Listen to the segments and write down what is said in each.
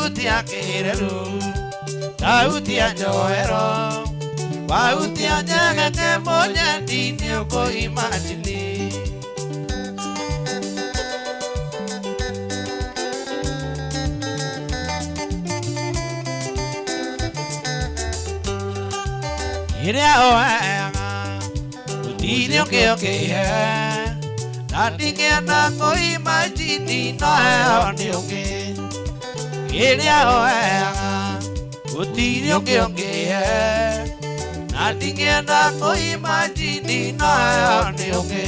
Sauti ya kĩreru, sauti ya njohero, wahutia nyegeke mũnyendi nĩ ũkũimajini. Ĩrĩa ũheaga gũtirĩ ũngĩ ũngĩhe, na ndingĩenda kũimajini no heo nĩ ũngĩ. Ĩrĩa ũheaga gũtirĩ ũngĩ ũngĩhe, na ndingĩenda kũimajini no heo nĩ ũngĩ.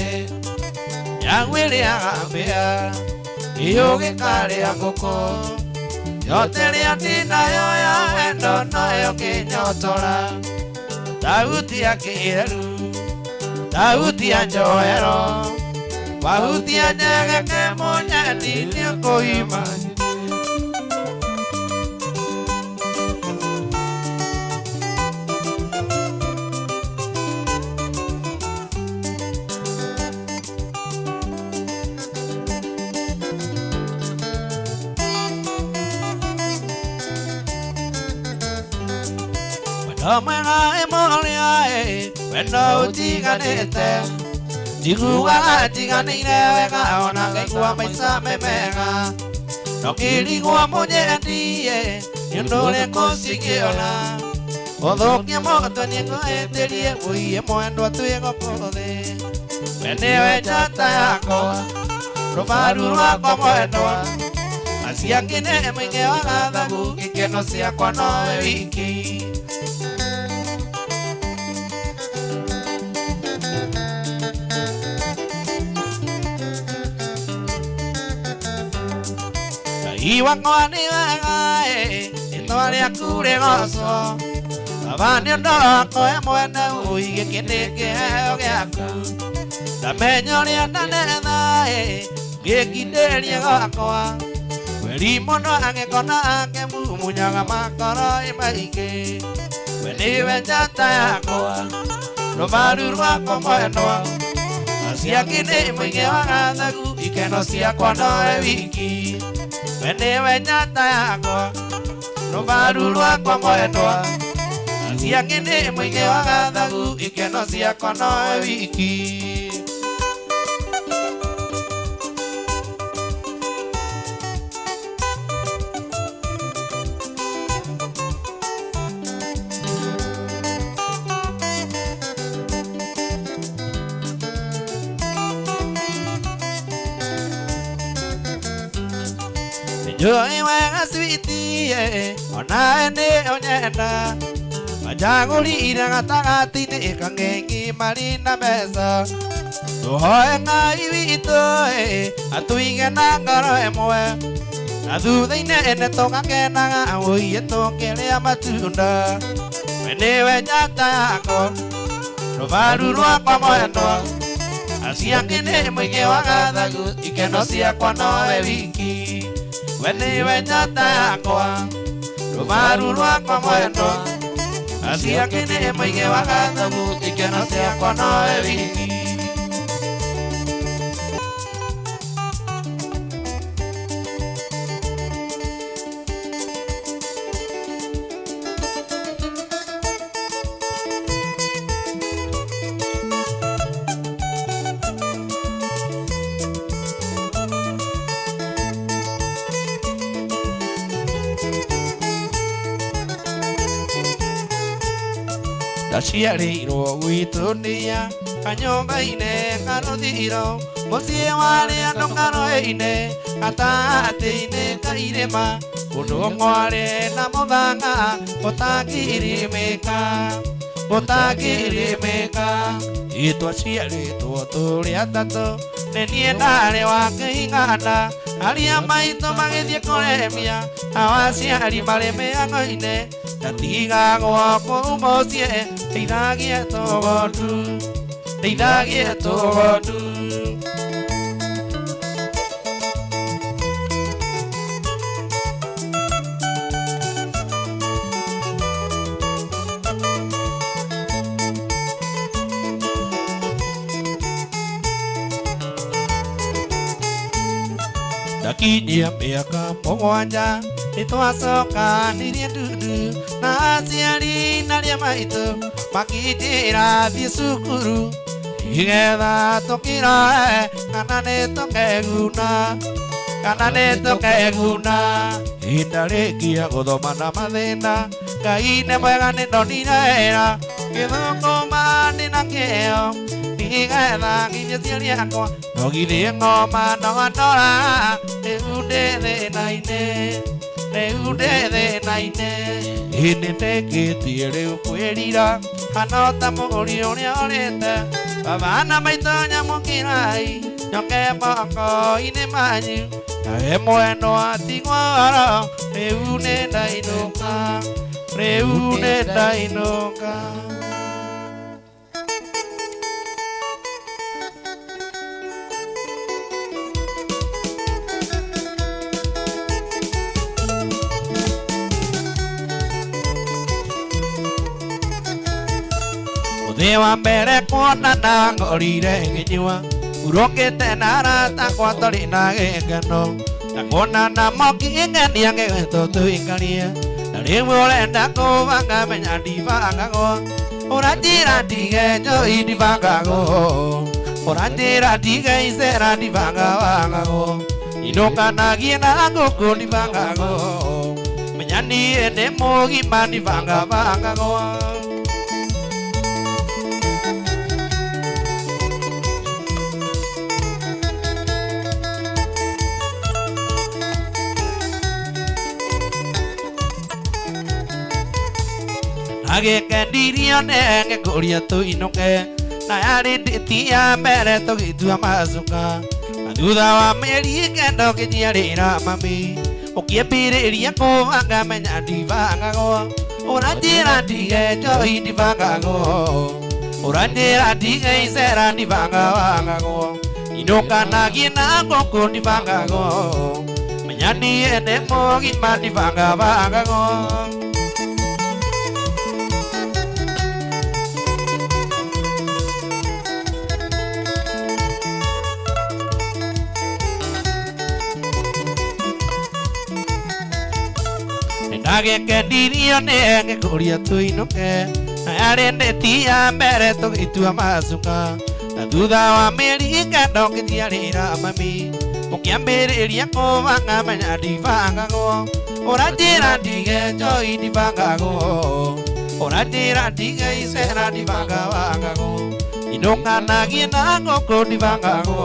Nyau ĩrĩaga mbĩa, ĩyũgĩkarĩa ngũkũ, yote ĩrĩa ndĩnayo ya wendo noyo ngĩnyotora. Sauti ya kĩreru, sauti ya njohero, wahutia nyegeke mũnyendi nĩ ũkũimajini. Wendo mwega ĩmũrĩa ĩ, wendo ũtiganĩte, njiguaga njiganĩire wega ona ngaigua maica me mega, no ngĩrigwo mũnyendi ĩ, nĩ ũndũ ũrĩkũ cingĩona, ũthũkie mũtwe nĩngũhĩtĩrie ũiye mwendwa twĩ gũkũ thĩ. We nĩwe njata yakwa, rũbaru rwakwa mwendwa, acio angĩ nĩ mũingĩ wa gathagu, ikeno ciakwa nowe wiki. Ngai wakwa nĩ wega ĩ, rĩtwa rĩaku rĩgocwo, Baba nĩ ũndũ wakwa we mwene ũi gĩkĩ nĩ kĩheo gĩaku, ndamenya ũrĩa ndanetha ĩ, ngĩkindĩrie gwakwa, mweri mũno angĩkona akĩmumunyaga makoro ĩ maingĩ. We nĩwe njata yakwa, rũbaru rwakwa mwendwa, acio angĩ nĩ mũingĩ wa gathagu, ikeno ciakwa nowe wiki. We nĩwe njata yakwa, rũbaru rwakwa mwendwa, acio angĩ nĩ mũingĩ wa gathagu, ikeno ciakwa nowe wiki. Njũĩ wega switi onawe nĩ ũnyenda, wanjagũrire gatagatĩ-inĩ kang'eng'i marĩ na mbeca, tũhoe Ngai witũ atũige na ngoro ĩmwe, na thutha-inĩ nĩ tũgakenaga ũiye tũkĩrĩa matunda. We nĩwe njata yakwa, rũbaru rwakwa mwendwa, acio angĩ nĩ mũingĩ wa gathagu, ikeno ciakwa nowe wiki. We nĩwe njata yakwa, rũbaru rwakwa mwendwa, acio angĩ nĩ mũingĩ wa gathagu, ikeno ciakwa nowe wiki. Ndaciarĩirwo gwitũ nĩa kanyũmba-inĩ karũthiro, mũciĩ warĩ andũ karoe-inĩ, gatagatĩ-inĩ ka irĩma, kũndũ kwarĩ na mũthanga ũtangĩrĩmĩka, ũtangĩrĩmĩka. Itwaciarĩtwo tũrĩ atatũ, nĩ niĩ ndarĩ wa kĩigana, arĩa maitũ magĩthiĩ kũrĩmia, nao aciari marĩ mĩhang'o-inĩ, ndatigagwo kũu mũciĩ, ndeithagie tũgondu, ndeithagie tũgondu. Ndakinyia mĩaka mũgwanja Nĩtwacokanirie ndundu na aciari na arĩa maitũ makĩnjĩra thiĩ cukuru nĩgetha tũkĩroe kana nĩtũkeguna kana nĩtũkeguna. Ndarĩkia gũthoma na mathĩna Ngai nĩ mwega nĩndonire wĩra ngĩthũkũma ndĩna kĩo nĩgetha nginyie aciari akwa no githĩ ng'oma no ndora rĩu ndĩ thĩna-inĩ rĩu ndĩ thĩna-inĩ. Nĩndĩkĩtie rĩu kwĩrira hana ta mũgũri ũrĩa ũrĩte baba na maitũ nyamũkĩrai nyoke moko-inĩ manyu nawe mwendwa tigwo ũhoro rĩu nĩndainũka rĩu nĩndainũka. Mũthĩ wa mbere kuonana ngorire ngĩnyua urũkĩte na arata akwa tũrĩ na gĩkeno na kuonana mũkĩngenia ngĩgwetwo tũikarie na rĩu ũrenda kũbanga menya ndibangagwo ũranjĩra ndige njohi ndibangagwo ũranjĩra ndige icera ndibangabangagwo inũkanagie na ngũkũ ndibangagwo menya niĩ ndĩ mũgima ndibangabangagwo. Agĩkendirio nĩ ngĩkũria tũinũke na yarĩ ndĩti ya mbere tũgĩtua macuka na thutha wa mĩeri kenda ũkĩnjiarĩra mami ũkĩambĩrĩria kũbanga menya ndibangagwo ũranjĩra ndige njohi ndibangagwo ũranjĩra ndige icera ndibangabangagwo inũkanagie na ngũkũ ndibangagwo menya niĩ ndĩ mũgima ndibangabangagwo. Ndagĩkendirio nĩ ngĩkũria tũinũke na yarĩ ndĩti ya mbere tũgĩtua macuka na thutha wa mĩeri kenda ũkĩnjiarĩra mami ũkĩambĩrĩria kũbanga menya ndibangagwo ũranjĩra ndige njohi ndibangagwo ũranjĩra ndige icera ndibangabangagwo inũkanagie na ngũkũ ndibangagwo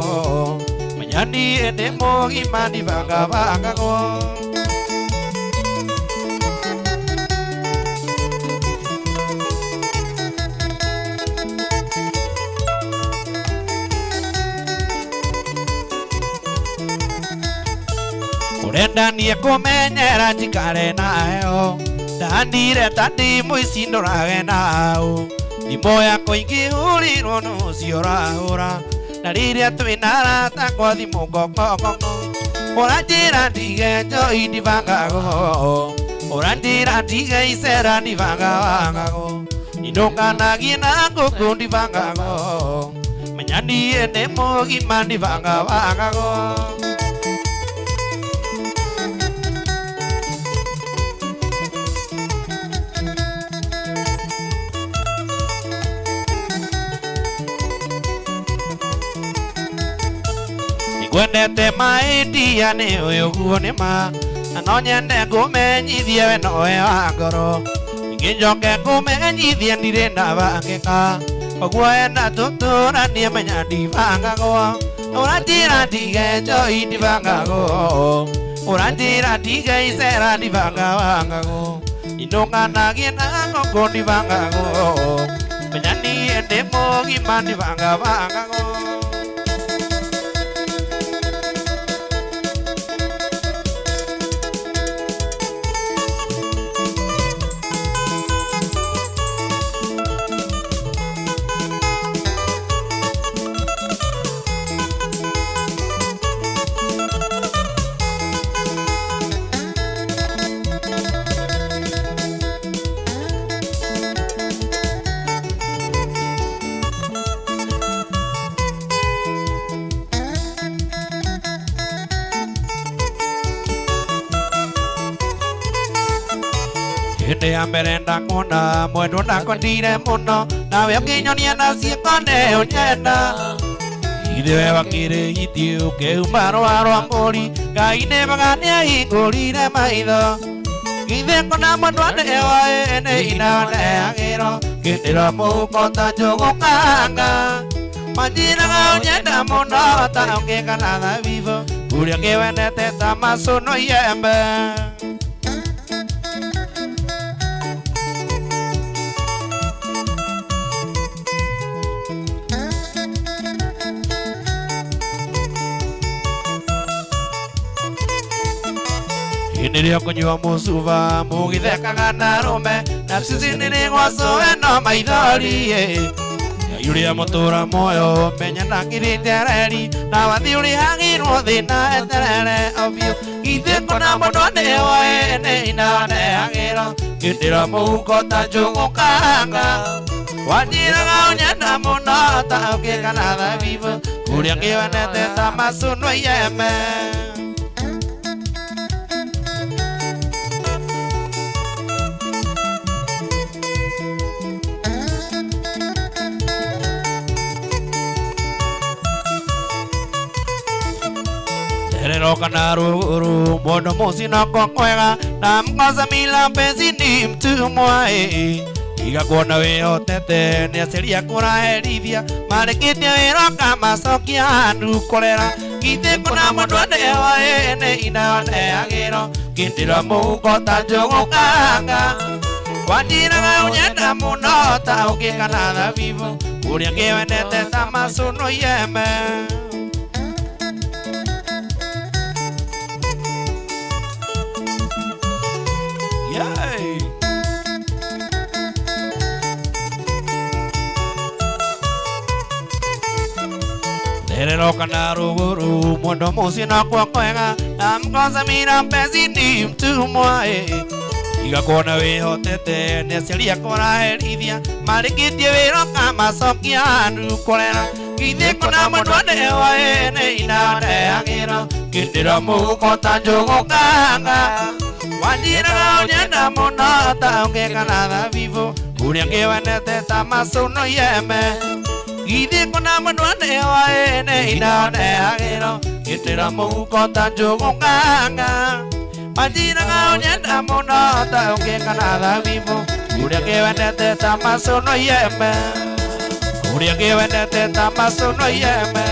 menya niĩ ndĩ mũgima ndibangabangagwo. Ũrenda niĩ kũmenyera njikare nayo ndandire ta ndĩ mũici ndũrage nao thimũ yakwa ingĩhũrĩrwo nũcio ũrahũra na rĩrĩa twĩna arata akwa thimũ ngongongong'o ũranjĩra ndige njohi ndibangagwo ũranjĩra ndige icera ndibangabangagwo inũkanagie na ngũkũ ndibangagwo menya niĩ ndĩ mũgima ndibangabangagwo. Ngwendete maĩndia nĩ ũyũ guo nĩ ma na no nyende ngũmenyithie we nowe wa ngoro ningĩ njoke ngũmenyithie ndirĩ ndabangĩka koguo enda tũtũranie menya ndibangagwo ũranjĩra ndige njohi ndibangagwo ũranjĩra ndige icera ndibangabangagwo inũkanagie na ngũkũ ndibangagwo menya niĩ ndĩ mũgima ndibangabangagwo. Hĩndĩ ya mbere ndakuona mwendwa ndakwendire mũno nawe ũkĩnyonia na ciĩko nĩ ũnyenda ithe we wakĩrĩ iti ũkĩuma rũa rwa mbũri Ngai nĩ mwega nĩahingũrire maitho githĩ kũna mwendwa nĩoĩ nĩ inaneagĩrwo kĩndĩro mũhuko ta njũgũ kanga manjiraga ũnyenda mũno ta ũngĩkana thabibũ ũrĩa ngĩwendete ta macũnũ iembe. Hĩndĩ ĩrĩa ũkũnyua mũcuba mũgĩthekaga na arũme na cici nĩrĩ no maithori Ngai ũrĩa mũtũra muoyo menya ndakĩrĩte reri na wathi ũrĩhagĩrwo thĩna eterere o biũ githĩ kũna mũndũ nĩoĩ nĩ inaneagĩrwo kĩndĩra mũhuko ta njũgũ kanga wanjĩraga ũnyenda mũno ta ũngĩkana thabibũ ũrĩa ngĩwendete ta macũnũ iembe. Terero kana rũgũrũ mũndũ mũcinoko kwega na mkosa mila mpenzi ni mtumwa iga kuona wĩhotete nĩ aciari akũraherithia marĩkĩtie wĩra ũkamacokia handũ kũrera githĩ kũna mũndũ nĩoĩ nĩ inaneagĩrwo kĩndĩra mũhuko ta njũgũ kanga wanjĩraga ũnyenda mũno ta ũngĩkana thabibũ ũrĩa ngĩwendete ta macũnũ iembe. Yay! Terero kana rũgũrũ mũndũ mũcinokwo kwega na mkosa mira mpenzi ni mtumwa iga kuona wĩhotete nĩ aciari akũraherithia marĩkĩtie wĩra ũkamacokia handũ kũrera githĩ kũna mũndũ nĩoĩ nĩ inaneagĩrwo kĩndĩra mũhuko ta njũgũ kanga wanjĩraga ũnyenda mũno ta ũngĩkana thabibũ ũrĩa ngĩwendete ta macũnũ iembe githĩ kũna mũndũ nĩoĩ nĩ inaneagĩrwo kĩndĩra mũhuko ta njũgũ kanga manjĩraga ũnyenda mũno ta ũngĩkana thabibũ ũrĩa ngĩwendete ta macũnũ iembe ũrĩa ngĩwendete ta macũnũ iembe.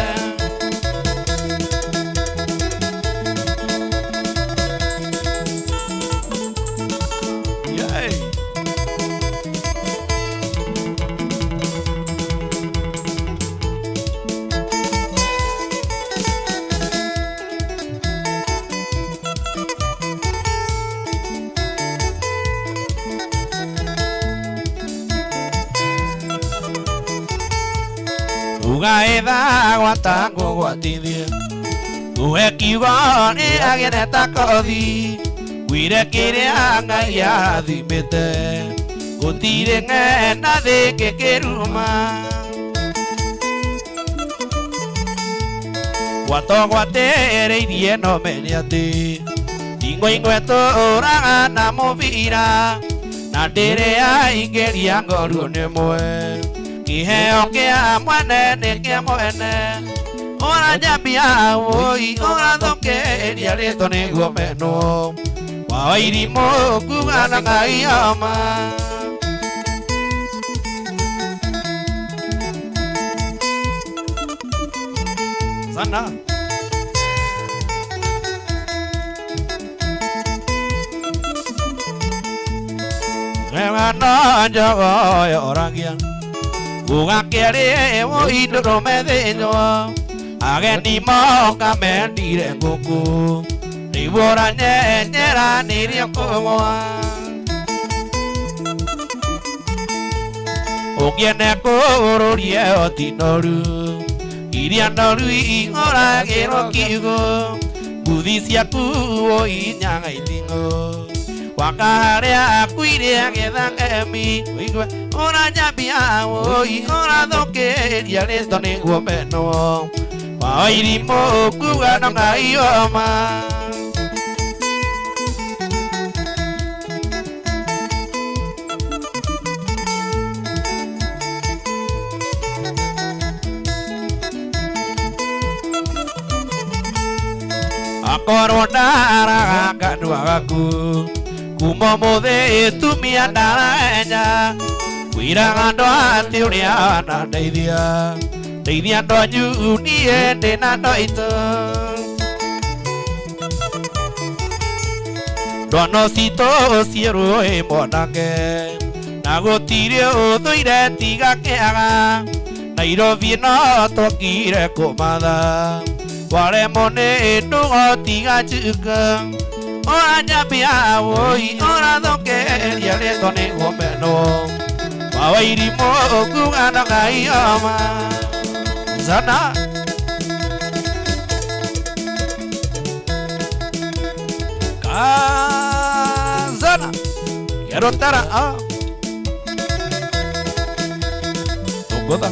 Ugaetha gwata ngũgwatithie uhe kiugo nĩ agĩre ta kothi wire kĩrĩa Ngai athimĩte gũtirĩ ng'enda thĩ kĩruma gwato gwatĩrĩirie no menye atĩ ndingo ingwe tũraga na mũbira na ndĩrĩ aingĩria ngoru nĩmwe kĩheo kĩa mwene nĩ kĩa mwene ũranjambia wũi ũrathũkĩria rĩtwa nĩguo menwo wa irimũ kuga na Ngai oma. Sana. Wena njogo yoragia gũgakĩarĩ wũi ndũrũme thĩnjwo ageni moka mendire ngũkũ rĩu ũranyenyera nĩrĩo kũgwa ũngĩene kũgũrũrie oti noru iria noru ihũragĩrwo kiugo nguthi ciaku wũi nyaga iting'o wakaharĩa akuire agetha ngemi ũigue ũranjambia wũi ũrathũkĩria rĩtwa nĩguo menwo wa irimũ kuga no Ngai oma. Okorwo ndaraga kanua gaku kuma mũthĩ tumia ndarenya kwĩraga andũ atĩ ũrĩa wanandeithia ndeithia andũ anyu niĩ ndĩna andũ aitũ ndwano citũ cierwo ĩ mwanake na gũtirĩ ũthũire tiga kĩaga Nairobi no twakire kũmatha waremwo nĩ ndũgo tiga njuka ũranyambia wũi ũrathũkĩria rĩtwa nĩguo menwo wawairimũ kuga ngai oma sana. Kazana Quiero tara ah Tungoda.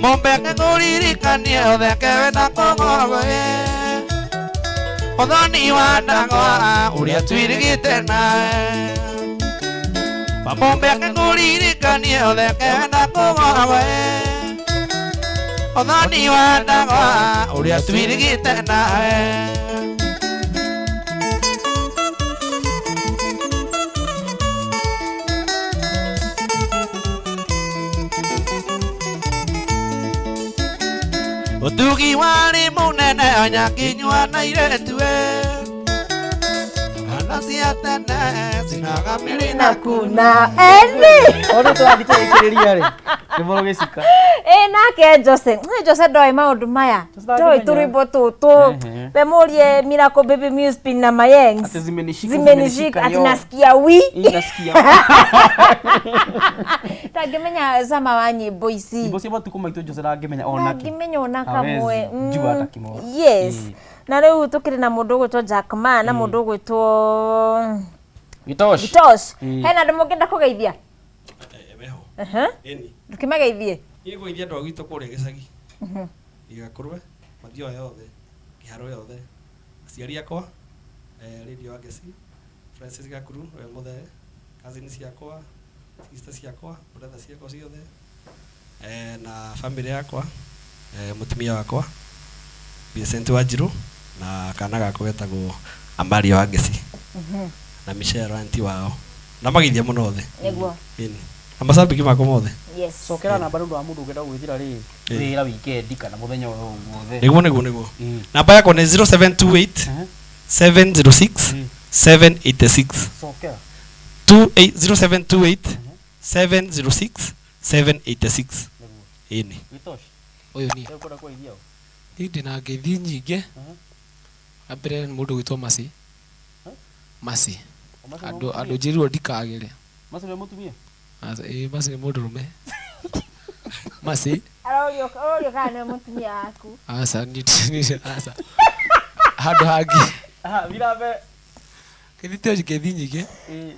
Mombeke ngũririkanie ũtheke wĩna kũgorwe ũthoni wa ndagwa ũrĩa twĩrĩgĩte nawe Mamombeke ngũririkanie ũtheke wĩna kũgorwe ũthoni wa ndagwa ũrĩa twĩrĩgĩte nawe. Ũtugi warĩ mũnene onyakinyua na iretue ana cia tene cinaga mĩrĩ na kuna eni Ona tũrathiĩ tũgĩkĩrĩria rĩ nĩ mũrũgĩcika. Ĩ nake Jose Jose ndoĩ maũndũ maya Jose ndoĩ ndangĩmenya. tũrwĩmbo tũtũ Ehe. we mũrie Miracle Baby Music na Mayengs Ati zimenishika, zimenishika ati yo. nasikia wi Ii, nasikia. ndangĩmenya cama wa nyĩmbo ici Nyĩmbo cia matukũ maitũ Jose ndangĩmenya ona kĩ. ndangĩmenya ona kamwe Hawezi jua hata kimoja. Yes. Ii. Na rĩu tũkĩrĩ na mũndũ ũgwĩtwo Jack Ma na mũndũ ũgwĩtwo Gitosh. Gitosh. Ii. Hena andũ mũngĩenda kũgeithia? Meho. Ehe. Ĩni. Ndũkĩmageithie. Niĩ ngũgeithia andũ a gwitũ kũrĩa gĩcagi Gĩgakũrwe Mathioya yothe Kĩharũ yothe aciari akwa Radio wa Ngeci Francis Gakuru we mũthee cousin ciakwa sister ciakwa brother ciakwa ciothe na family yakwa mũtumia wakwa Vincent Wanjiru na kana gakwa getagwo Amaria wa Ngeci na Michelle auntie wao na mageithia mũno othe. Nĩguo. Ĩni. Na macambĩki makwa mothe. Yes. Cokera namba nĩ ũndũ wa mũndũ ũngĩenda gwĩthira rĩ Ĩ. wĩra weekend kana mũthenya o wothe. Nĩguo nĩguo nĩguo. Ĩ. Namba yakwa nĩ 0728 Ehe. 706 Ĩ. 786. Cokera. 0728 706 786. Nĩguo. Ĩni. Gitosh. Ũyũ niĩ. Rĩu ũkwenda kũgeithia ũ? Niĩ ndĩna ngeithi nyingĩ. Wa mbere nĩ mũndũ ũgwĩtwo Mercy. Mercy. O Mercy nĩ Andũ mũtumia? andũ njĩrirwo ndikagĩre. Mercy nĩ mũtumia? Aca, ĩĩ Mercy nĩ mũndũrũme. Mercy. Arorio arorio kana nĩ mũtumia waku. Aca niĩ aca. Handũ hangĩ. Aha, thira mbere. Ngeithi tio ngeithi nyingĩ. Ĩ.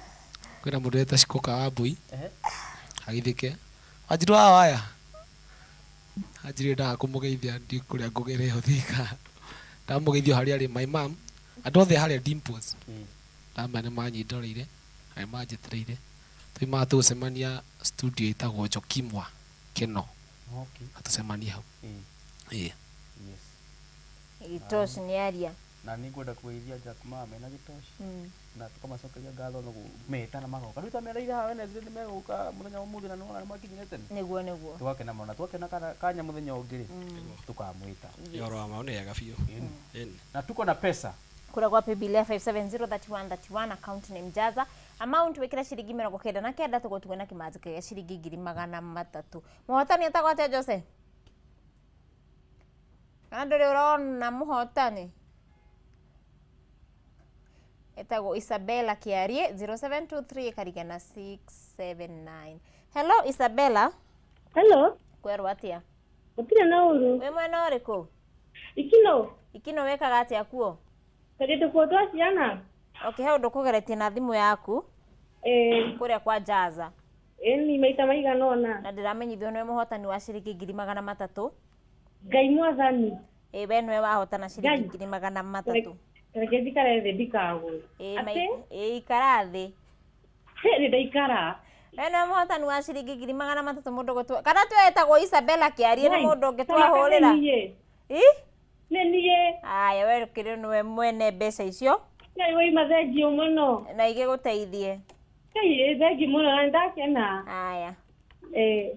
Kwĩna mũndũ weta Cikoka wa Mbui. Ehe. Agithĩke. Wanjiru wa waya. Anjĩrire ndaga kũmũgeithia ndi kũrĩa ngũgere Thika. Ndamũgeithia o harĩa arĩ my mom. Andũ othe harĩa Dimples. Ĩ. Ndamenya nĩ manyindoreire na nĩ manjetereire. Tuimaga tũgũcemania studio ĩtagwo Njokimwa Keno. Okay. Atũcemanie hau. Ĩ. Ĩ. Yes. Gitosh nĩ aria. Na nĩ ngwenda kũgeithia Jack Ma mena Gitosh. Na tũkamacokeria ngatho nĩ kũmeta na magoka. Rĩu tamereire haha Wednesday nĩ megũka mũthenya wa ũmũthĩ na nĩwona nĩ makinyire tene. Nĩguo nĩguo. Tũgakena mũno na twakena kanya mũthenya ũngĩ rĩ tũkamwĩta. Ũhoro wa ma nĩ wega biũ. Ĩni. Ĩni. Na tuko na pesa. Kura kwa paybill ya 5703131 account name Jaza amount wikira ciringi 99 tũgũtigwo na kĩmanjĩka gĩa ciringi 300,000. Mũhotani etagwo atĩa Jose? Kana ndũrĩ ũrona mũhotani? Etagwo Isabella Kiarie 0723 ĩkariga na 679. Hello Isabella. Hello, Kwerwo atĩa? gũtirĩ na ũru. Wĩ mwena ũrĩkũ? Ikino, Ikino wĩkaga atĩa kuo? tondũ tũkuo twa ciana. Okay, he ũndũ ũkũgeretie na thimũ yaku Ĩĩ, kũrĩa kwa Jaza. Ĩni maita maigana ũna. Na ndĩramenyithio nĩwe mũhotani wa ciringi 300,000. Ngai mwathani. Ĩ we nĩwe wahotana ciringi Ngai. 300,000. Reke njikare thĩ ndikagwe. Ĩ Atĩ? ĩ ikara thĩ. Nĩ ndaikara. We nĩwe mũhotani wa ciringi 300,000 mũndũ gũtwa kana twetagwo Isabella kĩarie nĩ Ngai, mũndũ ũngĩ sama kana twahũrĩra. niĩ. Ĩ? Nĩ niĩ. Aya we kĩrĩ nĩwe mwene mbeca icio Ngai waima thengiũ mũno. na igĩgũteithie. Ngai ĩ thengiũ mũno na nĩndakena. Aya. Ĩ.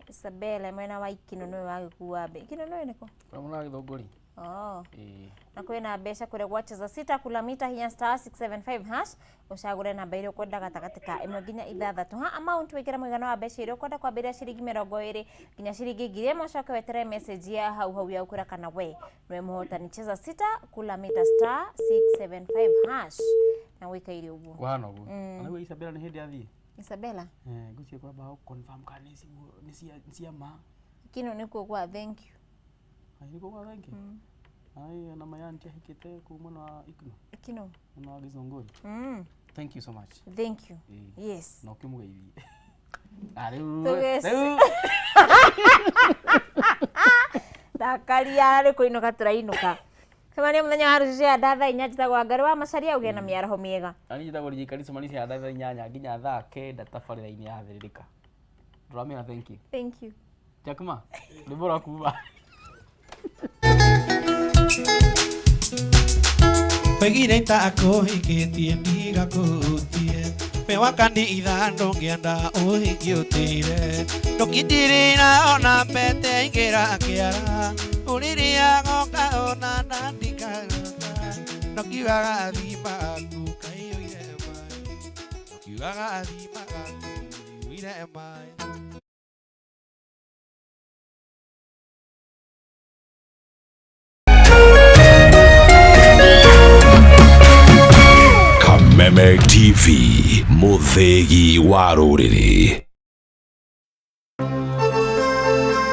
Isabella mwena wa Ikino nĩwe wagĩkua mbe. Ikino nĩwe nĩkũ? Kũrĩa mwena wa Gĩthũngũri. Oh. Ĩĩ. Na kwĩna mbeca kũrĩa gwacheza sita kula mita hinya star 675 hash ũcagũre namba ĩrĩa ũkwenda gatagatĩ ka ĩmwe nginya ithathatũ ha amount wĩkĩre mũigana wa mbeca iria ũkwenda kwambĩrĩria ciringi 20 nginya ciringi 1000 ũcoke weterere message ya hau hau ya gũkwĩra kana we nĩwe mũhotani. Cheza sita kula mita star 675 hash na wĩkaire ũguo. Kũhana ũguo. Ona rĩu Isabella nĩ hĩndĩ athiĩ. Isabella Eh, ngwĩciria kwamba confirm kana nĩ nĩ cia ma. Kino nĩkuo gwa thank you. Ai nĩkuo gwa thank you. Ai na maya ntiahikĩte kũu mwena wa Ikno, Ikino. mwena wa Gĩthũngũri. Thank you so much. Thank you. Ĩĩ. Yes. Na ũkĩmũgeithie. Ah, rĩu Tũgeci- rĩu Thakaria rĩ kũinũka tũrainũka. Cemania mũthenya wa rũciũ ya thaa 8 njĩtagwo Ngarĩ wa Macaria ũgĩe na mĩaraho mĩega. Na niĩ njĩtagwo DJ Kariso Manisi ya thaa 8 nginya thaa 9 tabarĩra-inĩ ya Thĩrĩrĩka. Ndũramĩra thank you. Thank you. Jack Ma, rwĩmbo rwa kuma. Oigire itakũhikĩtie ndigakũhutie we wa kanitha ndũngĩenda ũhiki ũtĩre ndũkindĩrĩra ona mbete ingĩra kĩara ũrĩrĩa goka ona ndandikarota ndokiugaga thima aku kaiyũire maĩ ndokiugaga thima aku kaiyũire maĩ. Kameme TV, mũthĩgi wa rũrĩrĩ.